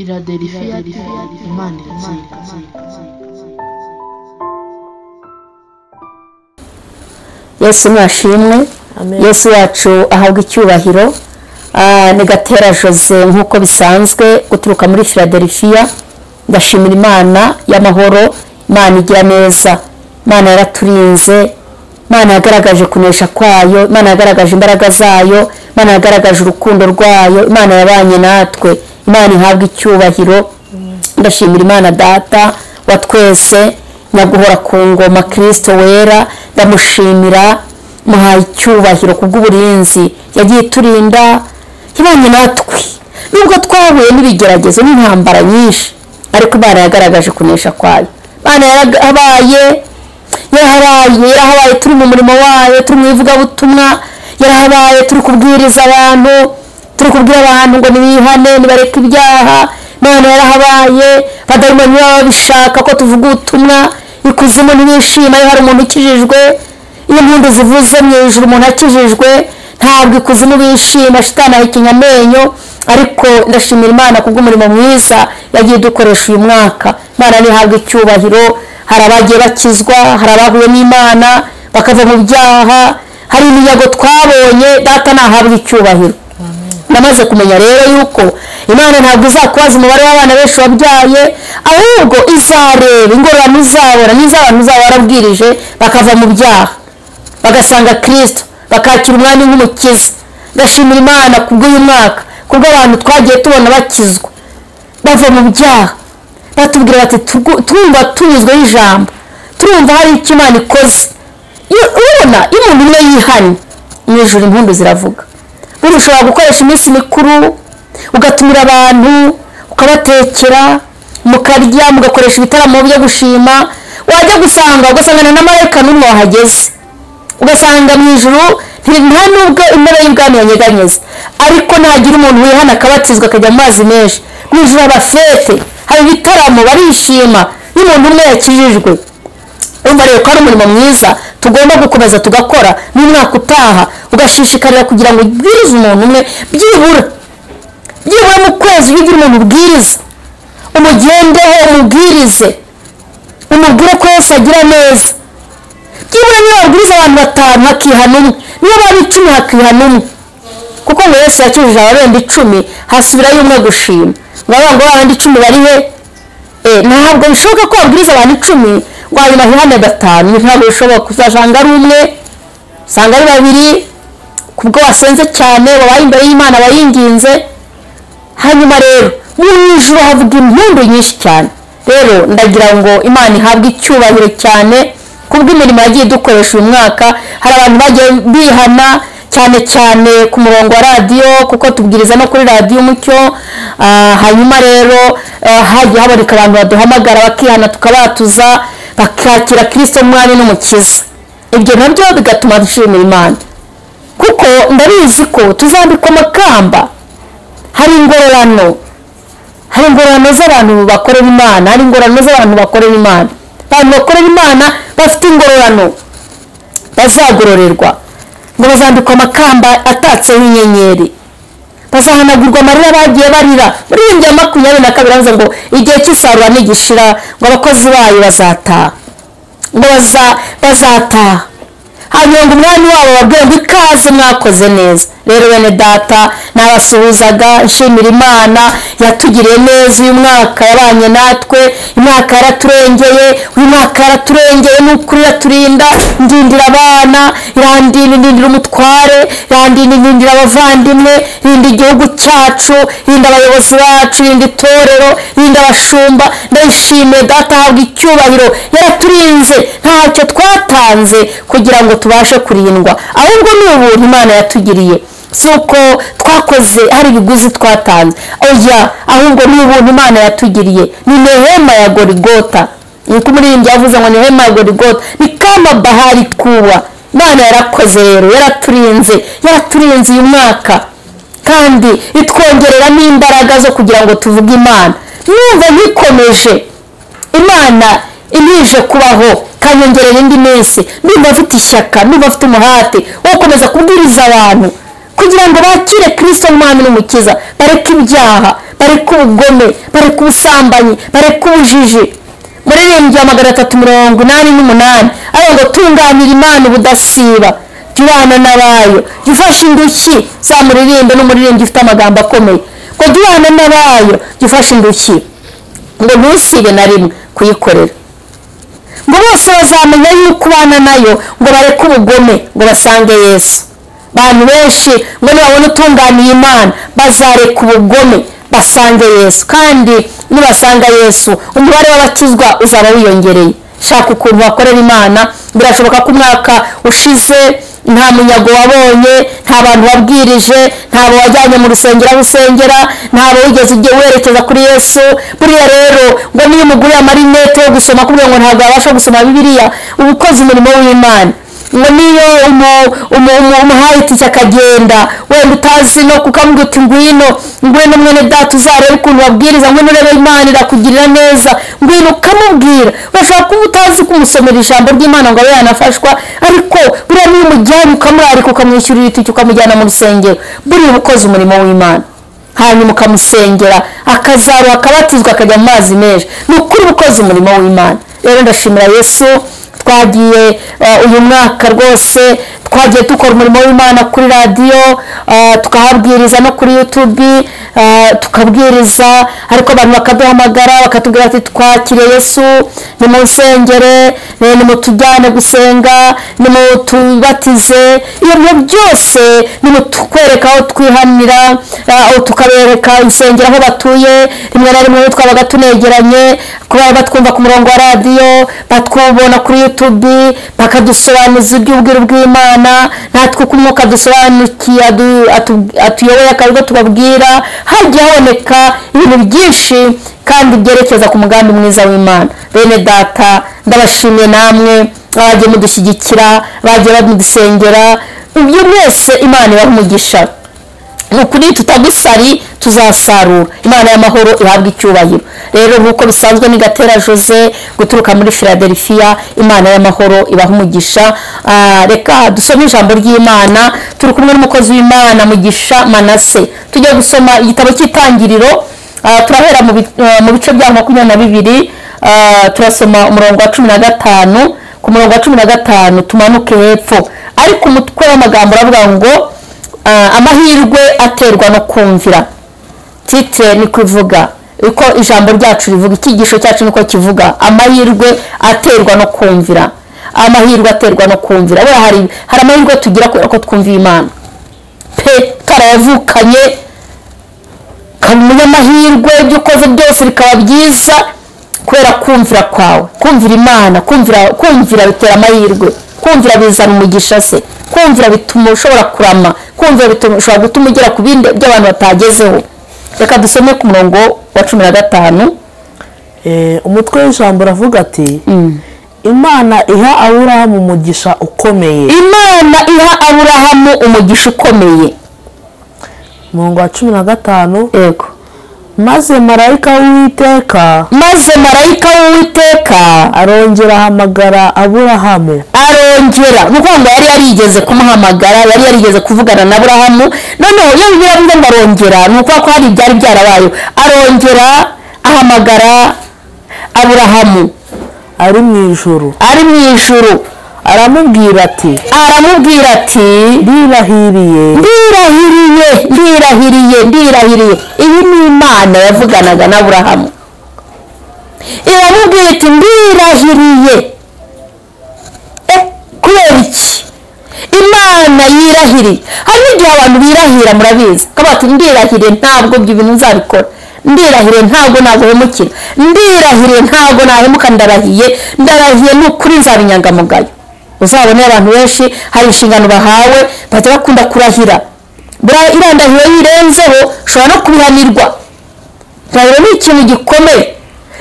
Philadelphia, Imana iratsinda. Yesu mwashimwe. Yesu wacu ahabwa icyubahiro. Ni Gatera Jose nk'uko bisanzwe guturuka muri Philadelphia. Ndashimira Imana y'amahoro, Imana igira neza, Imana yaraturinze, Imana yagaragaje kunesha kwayo, Imana yagaragaje imbaraga zayo, Imana yagaragaje urukundo rwayo, Imana yabanye natwe, Imana ihabwa icyubahiro. Ndashimira Imana Data wa twese, nyaguhora ku ngoma Kristo wera, ndamushimira muhaye icyubahiro kubw'uburinzi yagiye turinda, yabanye natwe nubwo twahuye n'ibigeragezo n'intambara nyinshi, ariko Imana yagaragaje kunesha kwayo. Imana yarahabaye, yarahabaye turi mu murimo wayo, turi mu ivugabutumwa, yarahabaye turi kubwiriza abantu, turi kubwira abantu ngo nibihane, nibareke ibyaha. Imana yarahabaye, abadayimoni baba bishaka ko tuvuga ubutumwa, ikuzimu ntibishima iyo hari umuntu ukijijwe, iyo impundu zivuze mu ijuru umuntu akijijwe, ntabwo ikuzimu bishima, shitani ahekenya amenyo. Ariko ndashimira Imana kubw'umurimo mwiza yagiye dukoresha uyu mwaka. Imana nihabwe icyubahiro. Hari abagiye bakizwa, hari abahuye n'Imana bakava mu byaha, hari iminyago twabonye. Data nahabwe icyubahiro. Namaze kumenya rero yuko Imana ntabwo izakubaza umubare w'abana benshi wabyaye, ahubwo izareba ingororano uzabona n'iz'abantu uzaba warabwirije bakava mu byaha, bagasanga Kristo, bakakira umwami nk'umukiza. Ndashimira Imana kubw'uyu mwaka, kubw'abantu twagiye tubona bakizwa bava mu byaha, batubwira bati turumva tunyuzwe n'ijambo, turumva hari icyo Imana ikoze. Urabona iyo umuntu umwe yihannye mu ijuru impundu ziravuga. Buri ushobora gukoresha iminsi mikuru ugatumira abantu, ukabatekera, mukarya, mugakoresha ibitaramo byo gushima, wajya gusanga ugasangana na marayika n'umwe wahageze, ugasanga mu ijuru nta nubwo intebe y'ubwami yanyeganyeze. Ariko nagira umuntu wihana akabatizwa akajya mu mazi menshi, mu ijuru haba fete, haba ibitaramo, barishima iyo umuntu umwe yakijijwe. Umva rero ko ari umurimo mwiza tugomba gukomeza tugakora n'umwaka utaha, ugashishikarira kugira ngo ubwirize umuntu umwe byibura mu kwezi, ujye ugira umuntu ubwiriza, umugendeho, umubwirize, umubwire ko Yesu agira neza. Byibura niba wabwiriza abantu 5 hakihana umwe, niba baba 10 hakihana umwe, kuko ngo Yesu yakijije ababembe 10 hasubirayo umwe gushima. Ngo ngo abandi 10 bari he? Ntabwo bishoboka ko wabwiriza abantu 10 ngo hanyuma hihane 5, ntabwo bishoboka. Uzasanga ari umwe, usanga ari babiri, kubwo wasenze cyane, wabaye imbere y'Imana, wayinginze. Hanyuma rero mu ijuru havuga impundu nyinshi cyane. Rero ndagira ngo Imana ihabwe icyubahiro cyane kubw'imirimo yagiye dukoresha uyu mwaka. Hari abantu bagiye bihana cyane cyane ku murongo wa radiyo, kuko tubwiriza no kuri radiyo Umucyo. Hanyuma rero hagiye haboneka abantu baduhamagara bakihana, tukabatuza, bakakira Kristo umwami n'umukiza. Ibyo nabyo bigatuma dushimira Imana, kuko ndabizi ko tuzambikwa amakamba. Hari ingororano, hari ingororano z'abantu bakorera Imana, hari ingororano z'abantu bakorera Imana. Abantu bakorera Imana bafite ingororano, bazagororerwa, ngo bazambikwa amakamba atatseho inyenyeri, bazahanagurwa amarira bagiye barira. Muri 2022 avuze ngo igihe cy'isarura nigishira, ngo abakozi bayo bazataha, ngo bazataha. Hanyuma ngo umwami wabo babwire ngo ikaze mwakoze neza. Rero bene Data, nabasuhuzaga nshimira Imana yatugiriye neza uyu mwaka, yabanye natwe, imyaka yaraturengeye, uyu mwaka yaraturengeye, n'ukuri iraturinda, ndindira abana, irandinda, indindira umutware, irandinda, indindira abavandimwe, irinda igihugu cyacu, irinda abayobozi bacu, irinda itorero, irinda abashumba. Ndayishimiye Data, ahabwa icyubahiro, yaraturinze, ntacyo twatanze kugira ngo tubashe kurindwa, ahubwo ni ubuntu Imana yatugiriye. Si uko twakoze hari ibiguzi twatanze, oya, ahubwo ni ubuntu Imana yatugiriye. Ni nehema ya Gorigota, nkuko umuririmbyi yavuze ngo nehema ya Gorigota ni kama bahari kuwa. Imana yarakoze rero, yaraturinze, yaraturinze uyu mwaka, kandi itwongerera n'imbaraga zo kugira ngo tuvuge Imana. Numva nikomeje, Imana imije kubaho, kanyongerera indi minsi, ndumva mfite ishyaka, ndumva mfite umuhate wo gukomeza kubwiriza abantu kugira ngo bakire Kristo nk'umwami n'umukiza, bareke ibyaha, bareke ubugome, bareke ubusambanyi, bareke ubujiji. Muririmbyi wa 388 ayo ngo tunganira Imana ubudasiba, jya ubana n'abayo, jya ufasha indushyi. Zamuririmbe n'umuririmbyi ufite amagambo akomeye ngo jya ubana n'abayo, jya ufasha indushyi, ngo ntusibe na rimwe kuyikorera, ngo bose bazamenya yuko ubana nayo, ngo bareke ubugome, ngo basange Yesu. Abantu benshi ngo nibabona utunganiye Imana bazareka ubugome basange Yesu, kandi nibasanga Yesu umubare w'abakizwa uzaba wiyongereye. Shaka ukuntu wakorera Imana. Birashoboka ko umwaka ushize nta munyago wabonye, nta bantu wabwirije, ntabo wajyanye mu rusengero aho usengera, ntabo wigeze ugiye werekeza kuri Yesu. Buriya rero ngo niyo umuguriye amarinete yo gusoma kugira ngo ntabwo abasha gusoma Bibiliya, uba ukoze umurimo w'Imana. Ngo niyo umuhaye itike akagenda, wenda utazi no kukamubwira uti ngwino, ngwino mwene data uzarebe ukuntu babwiriza, ngwino urebe Imana irakugirira neza, ngwino ukamubwira. Urashobora kuba utazi kumusomera ijambo ry'Imana ngo abe yanafashwa, ariko buriya niyo umujyanye ukamurarika ukamwishyurira itike ukamujyana mu rusengero, buriya uba ukoze umurimo w'Imana. Hanyuma ukamusengera akazaruha akabatizwa akajya mu mazi menshi, ni ukuri uba ukoze umurimo w'Imana. Rero ndashimira Yesu. Twagiye uyu mwaka rwose twagiye dukora umurimo w'Imana kuri radiyo, tukahabwiriza no kuri YouTube tukabwiriza, ariko abantu bakaduhamagara bakatubwira ati twakire Yesu, nimunsengere, nimutujyane gusenga, nimutubatize. Iyo bintu byose nimutukwereka aho twihanira, tukabereka insengero aho batuye. Rimwe na rimwe twabaga tunegeranye kuba batwumva ku murongo wa radiyo, batwubona kuri YouTube, bakadusobanuza iby'ubwiru bw'Imana, natwe uko umwuka dusobanukiye atuyoboye akabigo tubabwira. Hagiye haboneka ibintu byinshi kandi byerekeza ku mugambi mwiza w'Imana. Bene data ndabashimiye namwe bagiye mudushyigikira, bagiye badusengera, ibyo mwese Imana ibahe umugisha. Ni ukuri tutagusari tuzasarura. Imana y'amahoro ihabwa icyubahiro. Rero nk'uko bisanzwe ni Gatera Jose guturuka muri Philadelphia. Imana y'amahoro ibaha umugisha. Reka dusome ijambo ry'Imana. Turi kumwe n'umukozi w'Imana Mugisha Manase. Tujya gusoma igitabo cy'Itangiriro. Turahera mu bice bya 22, turasoma umurongo wa 15. Ku murongo wa 15 tumanuke hepfo, ariko umutwe w'amagambo uravuga ngo amahirwe aterwa no kumvira. Titre ni kuvuga uko ijambo ryacu rivuga, icyigisho cyacu niko kivuga, amahirwe aterwa no kumvira. Amahirwe aterwa no kumvira. Buriya hari amahirwe tugira kubera ko twumviye Imana pe, karayavukanye umunyamahirwe, ibyo ukoze byose bikaba byiza kubera kumvira kwawe. Kumvira Imana, kumvira bitera amahirwe, kumvira bizana umugisha se, kumvira bituma ushobora kurama, kumvira bituma ushobora gutuma ugera ku bindi by'abantu batagezeho. Reka dusome ku murongo wa 15. Umutwe w'ijambo uravuga ati Imana iha Aburahamu umugisha ukomeye. Imana iha Aburahamu umugisha ukomeye. Umurongo wa 15. Yego. Maze marayika w'Uwiteka, maze marayika w'Uwiteka arongera ahamagara Aburahamu. Arongera, ni ukuvuga ngo yari yarigeze kumuhamagara, yari yarigeze kuvugana na Aburahamu. Noneho iyo Bibiliya ivuze ngo arongera, ni ukuvuga ko hari ibyari byarabaye. Arongera ahamagara Aburahamu ari mu ijuru, ari mu ijuru. Aramubwira ati, aramubwira ati ndirahiriye, ndirahiriye, ndirahiriye, ndirahiriye. Iyi ni Imana yavuganaga na Aburahamu, iramubwira iti ndirahiriye. Kubera iki Imana yirahiriye? Hari n'igihe abantu birahira, murabizi, bakaba bati ndirahiriye ntabwo ibyo bintu nzabikora, ndirahiriye ntabwo naguhemukira, ndirahiriye ntabwo nahemuka, ndarahiye, ndarahiye ni ukuri nzaba inyangamugayo. Uzabone abantu benshi hari inshingano bahawe bajya bakunda kurahira. Buriya iriya ndahiro yirenzeho ushobora no kubihanirwa. Ndahiro ni ikintu gikomeye.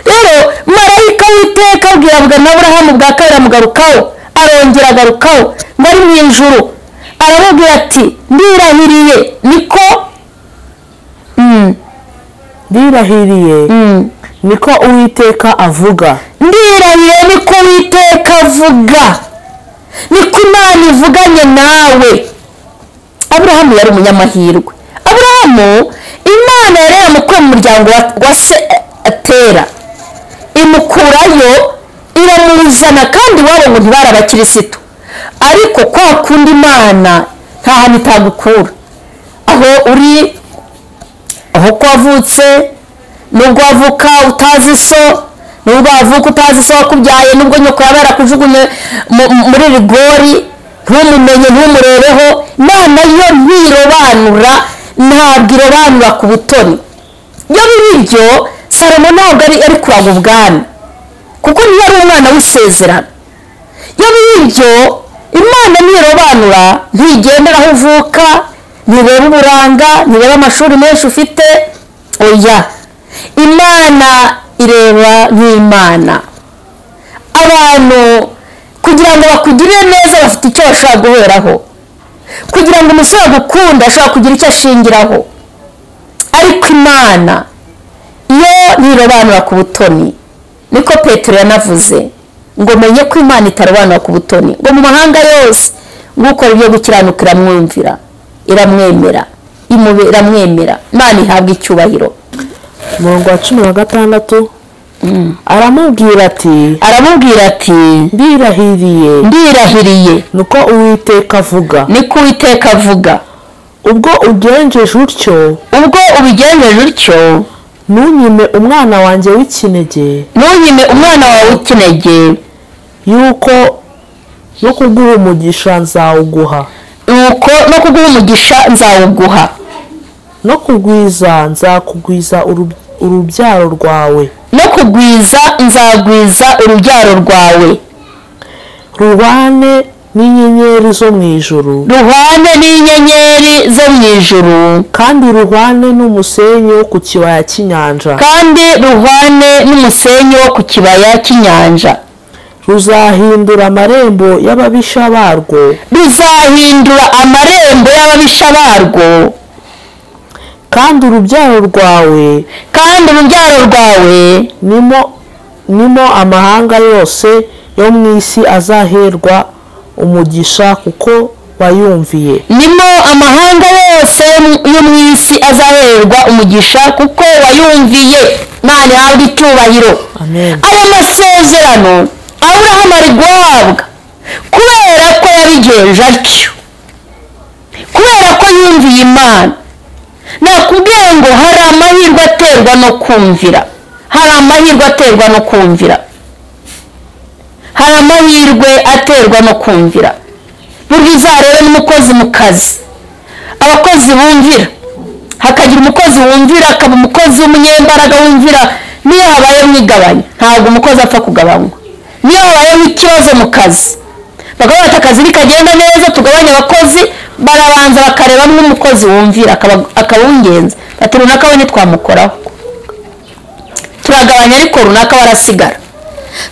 Rero marayika w'Uwiteka abwira na Aburahamu bwa kabiri amugarukaho, arongera agarukaho ngo ari mu ijuru, aramubwira ati ndirahiriye niko ndirahiriye niko Uwiteka avuga. Ndirahiye niko Uwiteka avuga, niko Imana ivuganye nawe. Aburahamu yari umunyamahirwe. Aburahamu Imana yari yaramukuye mu muryango wa se Tera, imukurayo iramuzana, kandi iwabo ngo ntibari abakirisitu. Ariko kwa kundi Imana nta hantu itagukura, aho uri, aho ko wavutse, nubwo wavuka utazi so, nubwo wavuka utazi so wakubyaye, nubwo nyoko yaba yarakujugunye muri rigori ntumumenye ntumurebeho, Imana yo ntirobanura, ntabwo irobanura ku butoni. Iyo bibiryo Salomo ntabwo ari kuraga ubwami, kuko niyo ari umwana w'isezerano. Iyo bibiryo Imana ntirobanura, ntigendera aho uvuka, ntireba uburanga, ntireba amashuri menshi ufite, oya. Imana ireba nk'Imana. Abantu kugira ngo bakugirire neza bafite icyo bashobora guheraho, kugira ngo umusore agukunda ashobora kugira icyo ashingiraho. Ariko Imana yo ntirobanura ku butoni. Niko Petero yanavuze ngo menye ko Imana itarobanura ku butoni, ngo mu mahanga yose gukora ibyo gukiranuka iramwumvira, iramwemera, iramwemera. Imana ihabwa icyubahiro. Umurongo wa 16 aramubwira ati, ndirahiriye, niko Uwiteka avuga, ubwo ugenjeje utyo, ntunyime umwana wanjye w'ikinege, yuko no kuguha umugisha nzawuguha, no kugwiza nzakugwiza urubyaro rwawe, ruhwane n'inyenyeri zo mu ijuru, kandi ruhwane n'umusenyi wo ku kibaya cy'inyanja, ruzahindura amarembo y'ababisha barwo, kandi urubyaro rwawe, nimo amahanga yose yo mu isi azaherwa umugisha kuko wayumviye. Nimo amahanga yose yo mu isi azaherwa umugisha kuko wayumviye. Imana ihabwe icyubahiro. Aya masezerano Aburahamu ari guhabwa kubera ko yabigenje atyo, kubera ko yumviye Imana. Nakubwiye ngo hari amahirwe aterwa no kumvira, hari amahirwe aterwa no kumvira, hari amahirwe aterwa no kumvira. Burya uzarebe n'umukozi mu kazi, abakozi bumvira, hakagira umukozi wumvira akaba umukozi w'umunyembaraga wumvira, niyo habayemo igabanya ntabwo umukozi apfa kugabanywa. Niyo habayemo ikibazo mu kazi bakaba bati akazi nikagenda neza tugabanya abakozi, barabanza bakareba n'umukozi wumvira akaba uw'ingenzi, bati runaka we ntitwamukoraho, turagabanya ariko runaka barasigara,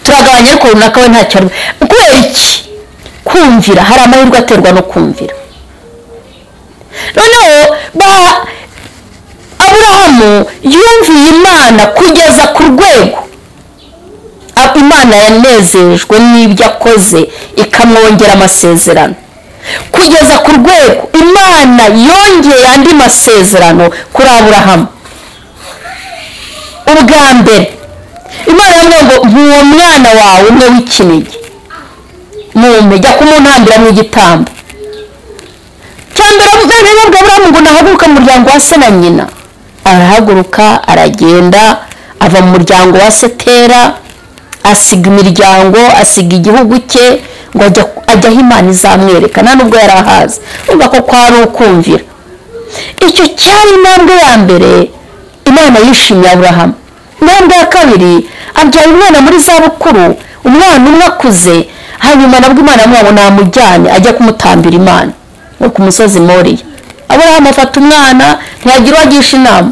turagabanya ariko runaka we ntacyo arimo. Kubera iki? Kumvira. Hari amahirwe aterwa no kumvira. Noneho Aburahamu yumviye Imana kugeza ku rwego Imana yanezejwe n'ibyo akoze ikamwongera amasezerano, kugeza ku rwego Imana yongeye andi masezerano kuri Aburahamu. Ubwa mbere Imana yamubwiye ngo uwo mwana wawe umwe w'ikinege mume jya kumuntambira mu igitambo. Cyambere Aburahamu ngo nahaguruka mu muryango wa se na nyina, arahaguruka aragenda ava mu muryango wa se Tera, asiga imiryango, asiga igihugu cye, ngo ajya aho Imana izamwereka, nta nubwo yari ahazi. Urumva ko kwari ukumvira. Icyo cyari intambwe ya mbere Imana yishimiye Aburahamu. Intambwe ya kabiri, abyara umwana muri za bukuru, umwana umwe akuze, hanyuma nabwo Imana yamubona namujyane ajya kumutambira Imana ngo ku musozi Moriya. Aburahamu afata umwana, ntiyagira uwo agisha inama,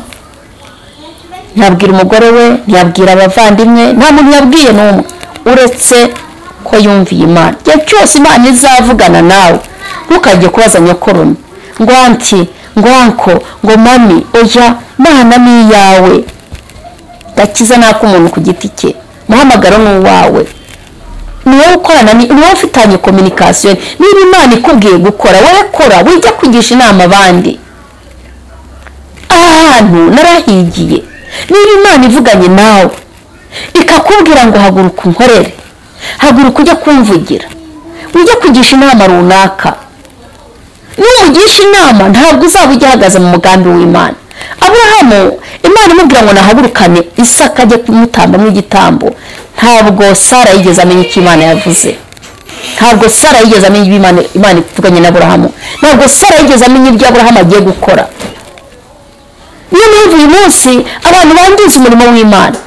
ntiyabwira umugore we, ntiyabwira abavandimwe, nta muntu yabwiye n'umwe, uretse ko yumviye Imana. Igihe cyose Imana izavugana nawe ntukajye kubaza nyokorome ngo anti, ngo anko, ngo mami, oya, Imana ni iyawe. Gakiza nako umuntu ku giti cye, muhamagaro ni uwawe, ni wowe ukorana, ni wowe ufitanye communication. Niba Imana ikubwiye gukora wowe kora, wijya kugisha inama abandi. Aha Hantu narahigiye. Niba Imana ivuganye nawe ikakubwira ngo haguruka unkorere, haguruka ujya kumvugira, ujya kugisha inama runaka, numugisha inama ntabwo uzaba ugihagaze mu mugambi w'Imana. Aburahamu Imana imubwira ngo nahagurukane Isaka ajye kumutambamo igitambo, ntabwo Sara yigeze amenya icyo Imana yavuze, ntabwo Sara yigeze amenya ibyo Imana ivuganye na Aburahamu, ntabwo Sara yigeze amenya ibyo Aburahamu agiye gukora. Niyo mpamvu uyu munsi abantu bangiza umurimo w'Imana.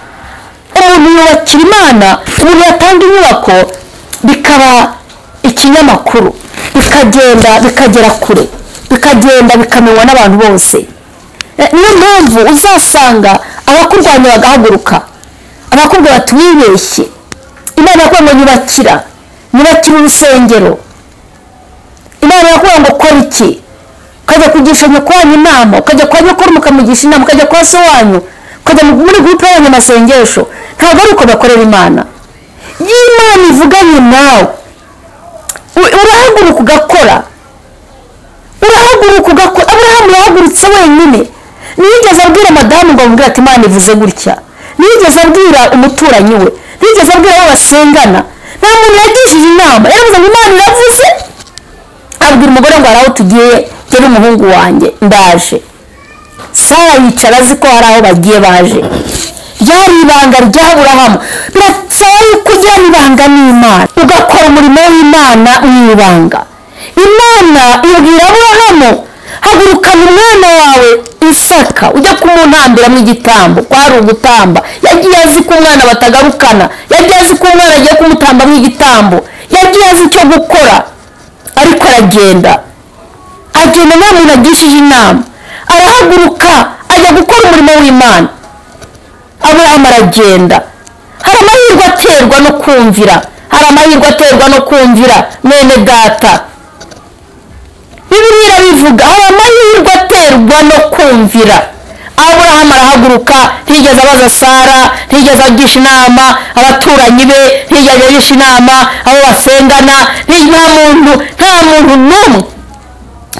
Umuntu yubakira Imana, umuntu yatanga inyubako bikaba ikinyamakuru, bikagenda bikagera kure, bikagenda bikamenywa n'abantu bose. Niyo mpamvu uzasanga abakurwanya bagahaguruka, abakubwira bati wibeshye, Imana yakubwira ngo nyubakira, nyubakira urusengero, Imana yakubwira ngo kora iki, ukajya kugisha nyoko wanyu inama, ukajya kwa nyokuru mukamugisha inama, ukajya kwa so wanyu, ukajya muri gurupe y'abanyamasengesho. Ntabwo ari uko bakorera Imana. Iyo Imana ivuganye nawe urahaguruka ugakora, urahaguruka ugakora. Aburahamu yahagurutse wenyine, ntiyigeze abwira madamu ngo amubwire ati Imana ivuze gutya, ntiyigeze abwira umuturanyi we, ntiyigeze abwira abo basengana, nta muntu yagishije inama. Yaravuze ngo Imana iravuze, abwira umugore ngo hari aho tugiye, jye n'umuhungu wanjye ndaje. Sara yicara azi ko hari aho bagiye baje. Ryari ibanga rya Aburahamu. Birasaba yuko ugirana ibanga n'Imana, ugakora umurimo w'Imana mu ibanga. Imana ibwira Aburahamu, hagurukana umwana wawe Isaka ujya kumuntambiramo igitambo. Kwari ugutamba. Yagiye azi ko umwana batagarukana, yagiye azi ko umwana agiye kumutambamo igitambo, yagiye azi icyo gukora, ariko aragenda, agenda nta muntu agishije inama, arahaguruka ajya gukora umurimo w'Imana. Aburahamu aragenda. Hari amahirwe aterwa no kumvira, hari amahirwe aterwa no kumvira mwene data. Bibiliya irabivuga, hari amahirwe aterwa no kumvira. Aburahamu arahaguruka, ntiyigeze abaza Sara, ntiyigeze agisha inama abaturanyi be, ntiyigeze agisha inama abo basengana, nta muntu n'umwe,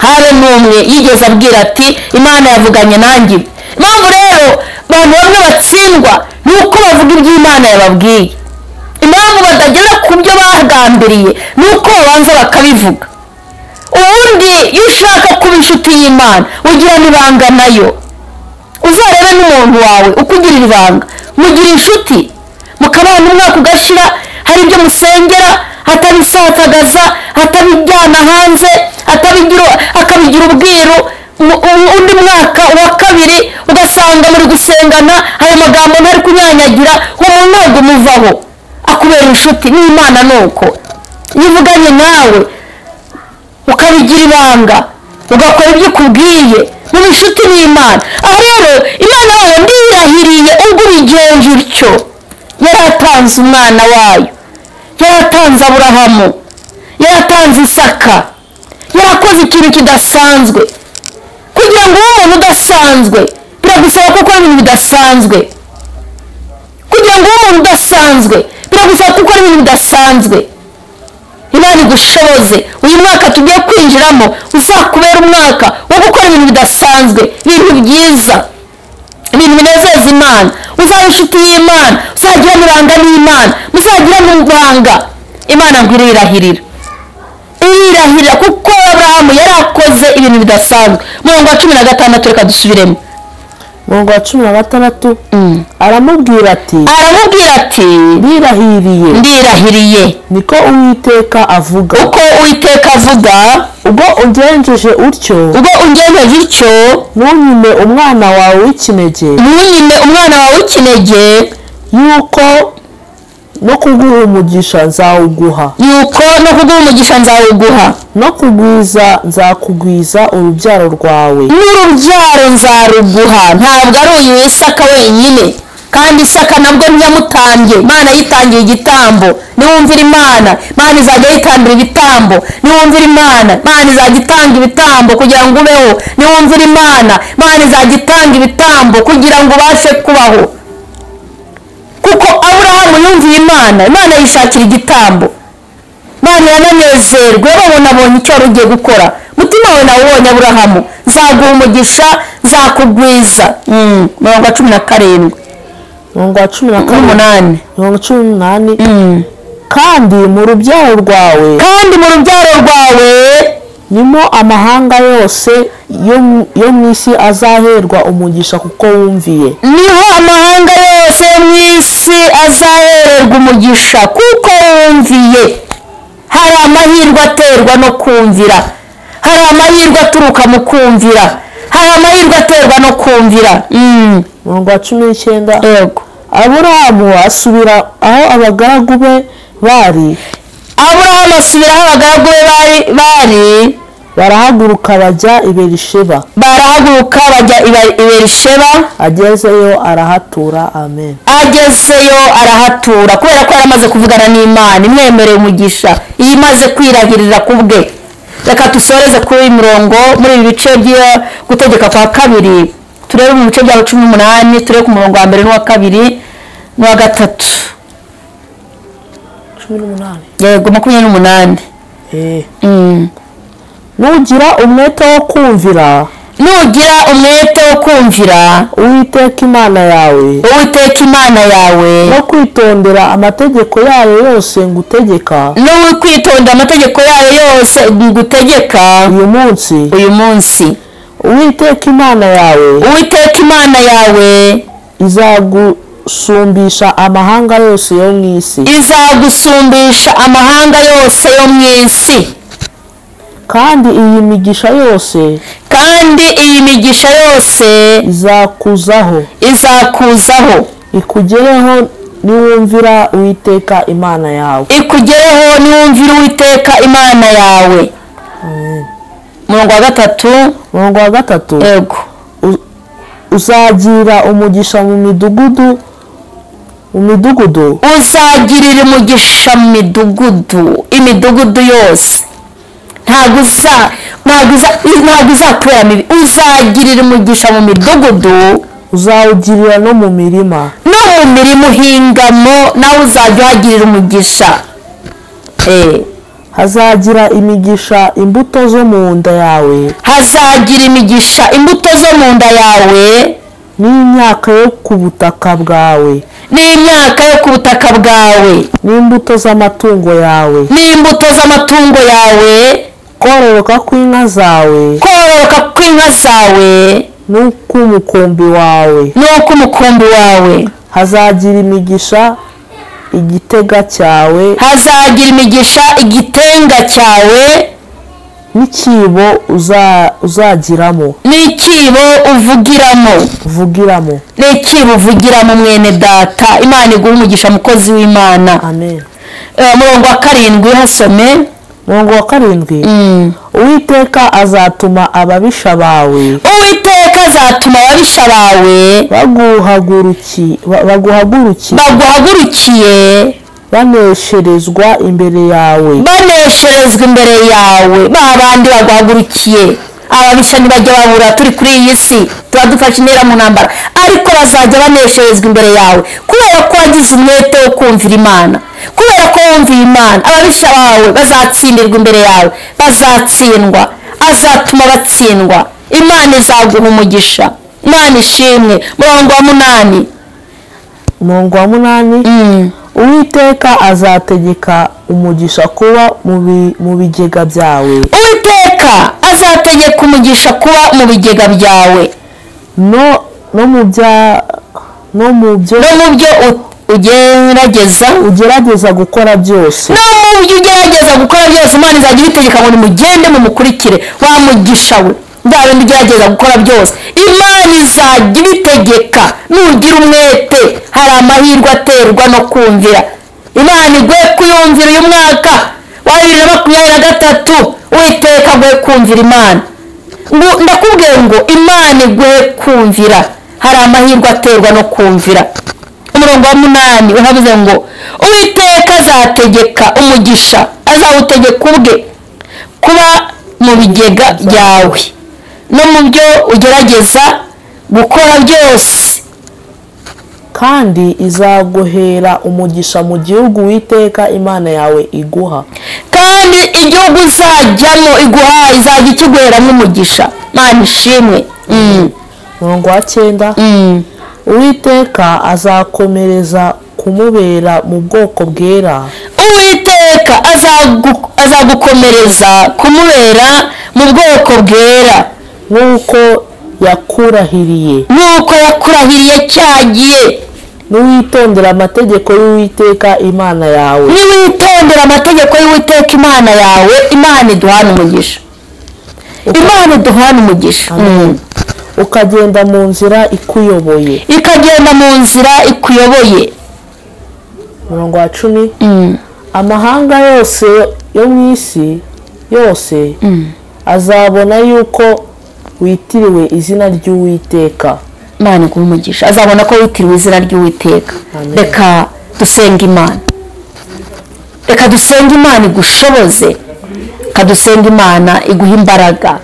habe n'umwe yigeze abwira ati Imana yavuganye nanjye. Impamvu rero abantu bamwe batsindwa ni uko bavuga ibyo Imana yababwiye. Impamvu batagera ku byo bagambiriye ni uko babanza bakabivuga. Ubundi iyo ushaka kuba inshuti y'Imana ugirana ibanga nayo. Uzarebe n'umuntu wawe ukugirira ibanga, mugira inshuti, mukabana umwaka ugashira, hari ibyo musengera atabisatagaza, atabijyana hanze, akabigira ubwiru. Undi mwaka uwa kabiri ugasanga muri gusengana, ayo magambo ntari kunyanyagira, uwo muntu ntabwo umuvaho, akubera inshuti. N'Imana nuko iyo ivuganye nawe ukabigira ibanga, ugakora ibyo ikubwiye, mu inshuti n'Imana. Aho rero Imana yawe ndiyirahiriye ubwo ubigenje utyo, yaratanze umwana wayo, yaratanze Aburahamu, yaratanze Isaka, yarakoze ikintu kidasanzwe. Kugira ngo ube umuntu udasanzwe biragusaba gukora ibintu bidasanzwe. Kugira ngo ube umuntu udasanzwe biragusaba gukora ibintu bidasanzwe. Imana igushoboze uyu mwaka tugiye kwinjiramo uzakubera umwaka wo gukora ibintu bidasanzwe, ibintu byiza, ibintu binezeza Imana. Uzaba inshuti y'Imana, uzagirana ibanga n'Imana, muzagirana ibanga. Imana ngo irahirira, irahirira kuko Aburahamu yarakoze ibintu bidasanzwe. Murongo wa 16, reka dusubiremo. Murongo wa 16, aramubwira ati, ndirahiriye, ndirahiriye, niko Uwiteka avuga, uko Uwiteka avuga, ubwo ungenjeje utyo, ubwo ungenjeje utyo, ntunyime umwana wawe w'ikinege, ntunyime umwana wawe w'ikinege, yuko no kuguha umugisha nzawuguha, yuko no kuguha umugisha nzawuguha, no kugwiza nzakugwiza urubyaro rwawe, n'urubyaro nzaruguha. Ntabwo ari uyu Isaka wenyine, kandi Isaka nabwo ntiyamutambye. Imana yitangiye igitambo. Niwumvira Imana, Imana izajya yitambira ibitambo. Niwumvira Imana, Imana izajya itanga ibitambo kugira ngo ubeho. Niwumvira Imana, Imana izajya itanga ibitambo kugira ngo ubashe kubaho. Kuko Aburahamu yumviye Imana, Imana yishakira igitambo. Imana irananezerwa, babona abonye icyo wari ugiye gukora. Mutima wawe nawubonye Aburahamu, nzaguha umugisha, nzakugwiza. Murongo wa 17. Murongo wa 18. Murongo 18. Kandi mu rubyaro rwawe, kandi mu rubyaro rwawe nimo amahanga yose yo mu isi azaherwa umugisha kuko wumviye. Niho amahanga yose yo mu isi azahererwa umugisha kuko wumviye. Hari amahirwe aterwa no kumvira, hari amahirwe aturuka mu kumvira, hari amahirwe aterwa no kumvira. Murongo wa 19. Yego. Aburahamu asubira aho abagaragu be bari. Aburahamu asubira aho abagaragu be bari, barahaguruka bajya i Berisheba. Barahaguruka bajya i Berisheba. Agezeyo arahatura. Amen. Agezeyo arahatura, kubera ko yaramaze kuvugana n'Imana imwemereye umugisha, iyi imaze kwirahirira ku bwe. Reka dusoreze kuri uyu murongo muri ibi bice byo gutegeka kwa kabiri, turebe mu bice bya 18, turebe ku murongo wa mbere n'uwa kabiri n'uwa gatatu. 18. Yego, 28. Nugira umwete wo kumvira, nugira umwete wo kumvira Uwiteka Imana yawe, Uwiteka Imana yawe, no kwitondera amategeko yayo yose ngutegeka, no kwitondera amategeko yayo yose ngutegeka uyu munsi, uyu munsi, Uwiteka Imana yawe, Uwiteka Imana yawe izagusumbisha amahanga yose yo mu isi, izagusumbisha amahanga yose yo mu isi. Kandi iyi migisha yose, kandi iyi migisha yose izakuzaho, izakuzaho, ikugereho niwumvira Uwiteka Imana yawe, ikugereho niwumvira Uwiteka Imana yawe. Murongo wa 3. Murongo wa 3. Yego. Uzagira umugisha mu midugudu, mu midugudu, uzagirira umugisha mu midugudu, imidugudu yose. Ntabwo uzakubera mibi, uzagirira umugisha mu midugudu, uzawugirira no mu mirima, no mu mirima uhingamo nawe uzajya uhagirira umugisha. Hazagira imigisha imbuto zo mu nda yawe, hazagira imigisha imbuto zo mu nda yawe, n'imyaka yo ku butaka bwawe, n'imyaka yo ku butaka bwawe, n'imbuto z'amatungo yawe, n'imbuto z'amatungo yawe, kororoka kw'inka zawe, kororoka kw'inka zawe, n'uk'umukumbi wawe, n'uk'umukumbi wawe. Hazagira imigisha igitega cyawe, hazagira imigisha igitenga cyawe, n'ikibo uzagiramo, n'ikibo uvugiramo, uvugiramo, n'ikibo uvugiramo. Mwene data, Imana iguhe umugisha, mukozi w'Imana. Amen. Murongo wa 7 hasome. Murongo wa 7. Uwiteka azatuma ababisha bawe, Uwiteka azatuma ababisha bawe baguhagurukiye, banesherezwa imbere yawe, banesherezwa imbere yawe. Ba bandi baguhagurukiye, ababisha ntibajya babura, turi kuri iyi si tuba dufashe intera mu ntambara, ariko bazajya banesherezwa imbere yawe kubera ko wagize umwete wo kumvira Imana, kubera ko wumviye Imana. Ababisha bawe bazatsindirwa imbere yawe, bazatsindwa, azatuma batsindwa. Imana izaguha umugisha. Imana ishimwe. Murongo wa 8. Umurongo wa 8. Uwiteka azategeka umugisha kuba mu bigega byawe, Uwiteka azategeka umugisha kuba mu bigega byawe, no mu byo ugerageza gukora byose, no mu byo ugerageza gukora byose. Imana izajya ibitegeka ngo nimugende mumukurikire wa mugisha we, bya bindi ugerageza gukora byose Imana izajya ibitegeka. Nugira umwete, hari amahirwe aterwa no kumvira Imana. Iguhe kuyumvira uyu mwaka wa 2023. Uwiteka aguhe kumvira Imana. Ndakubwiye ngo Imana iguhe kumvira, hari amahirwe aterwa no kumvira. Umurongo wa 8 uravuze ngo Uwiteka azategeka umugisha, azawutegeka ubwe kuba mu bigega byawe no mu byo ugerageza gukora byose, kandi izaguhera umugisha mu gihugu Uwiteka Imana yawe iguha, kandi Igihugu uzajyamo iguhaye izajya ikiguheramo umugisha. Imana ishimwe. Umurongo wa 9, Uwiteka azakomereza kumubera mu bwoko bwera. Uwiteka azagukomereza kumubera mu bwoko bwera, nk'uko yakurahiriye, nk'uko yakurahiriye cyagiye. Niwitondera amategeko y'Uwiteka Imana yawe, niwitondera amategeko y'Uwiteka Imana yawe. Imana iduhana umugisha, Imana iduhana umugisha. Ukagenda mu nzira ikuyoboye, ikagenda mu nzira ikuyoboye. Umurongo wa 10, amahanga yose yo mu isi yose azabona yuko witiriwe izina ry'Uwiteka. Imana iguhe umugisha. Azabona ko witiriwe izina ry'Uwiteka. Reka dusenge Imana, reka dusenge Imana igushoboze, reka dusenge Imana iguhe imbaraga,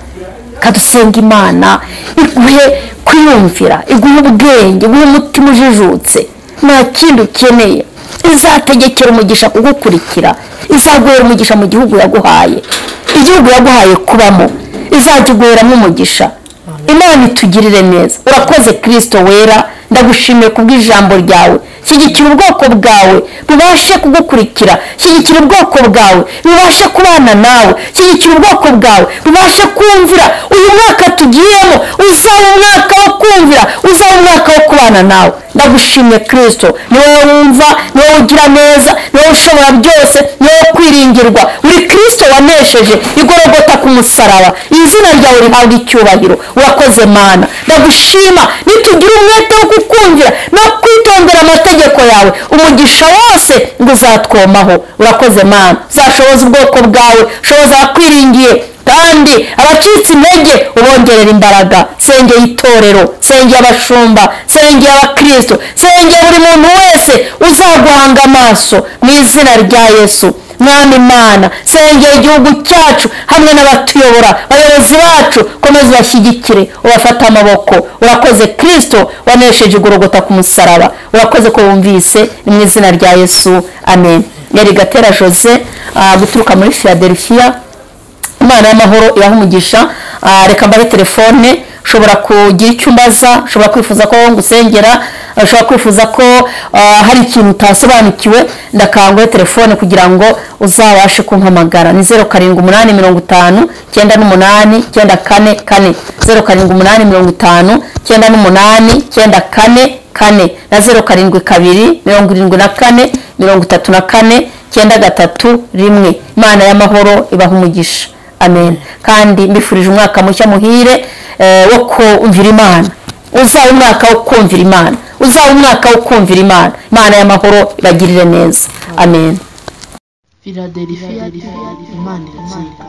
reka dusenge Imana iguhe kwiyumvira, iguhe ubwenge, iguhe umutima ujijutse. Nta kindi ukeneye. Izategekera umugisha kugukurikira, izaguhera umugisha mu gihugu yaguhaye, igihugu yaguhaye kubamo, izajya iguheramo umugisha. Imana itugirire neza. Urakoze Kristo wera, ndagushimiye kubw'ijambo ryawe. Shyigikira ubwoko bwawe bubashe kugukurikira, shyigikira ubwoko bwawe bubashe kubana nawe, shyigikira ubwoko bwawe bubashe kumvira. Uyu mwaka tugiyemo uzaba umwaka wo kumvira, uzaba umwaka wo kubana nawe. Ndagushimiye Kristo, ni wowe wumva, ni wowe ugira neza, ni wowe ushobora byose, ni wowe kwiringirwa. Uri Kristo wanesheje igorogota ku musaraba, izina ryawe rihabwa icyubahiro. Urakoze Mana, ndagushima. Nitugira umwete wo kukumvira no kwitondera amategeko yawe, umugisha wose ngo uzatwomaho. Urakoze Mana, uzashoboza ubwoko bwawe, ushoboza abakwiringiye, kandi abacitse intege ubongerera imbaraga. Sengeye itorero, sengeye abashumba, sengeye abakristo, sengeye buri muntu wese uzaguhanga amaso mu izina rya Yesu. Mwami Imana, sengeye igihugu cyacu hamwe n'abatuyobora, abayobozi bacu, komeza ubashyigikire, ubafate amaboko. Urakoze Kristo wanesheje igorogota ku musaraba. Urakoze ko wumvise, ni mu izina rya Yesu, amen. Yari Gatera Jose guturuka muri Philadelphia. Imana y'amahoro ibahe umugisha. Reka mbahe telefone, ushobora kugira icyo umbaza, ushobora kwifuza ko ngusengera, ushobora kwifuza ko hari ikintu utasobanukiwe, ndakanguhe telefone kugira ngo uzabashe kumpamagara. Ni 0785 98 944, 0785 98 944 na 072 74 34 931. Imana y'amahoro ibahe umugisha. Amen. Kandi mbifurije umwaka mushya muhire wo kumvira Imana. Uzaba umwaka wo kumvira Imana, uzaba umwaka wo kumvira Imana. Imana y'amahoro ibagirire neza. Amen. Philadelphia, Imana iratsinda.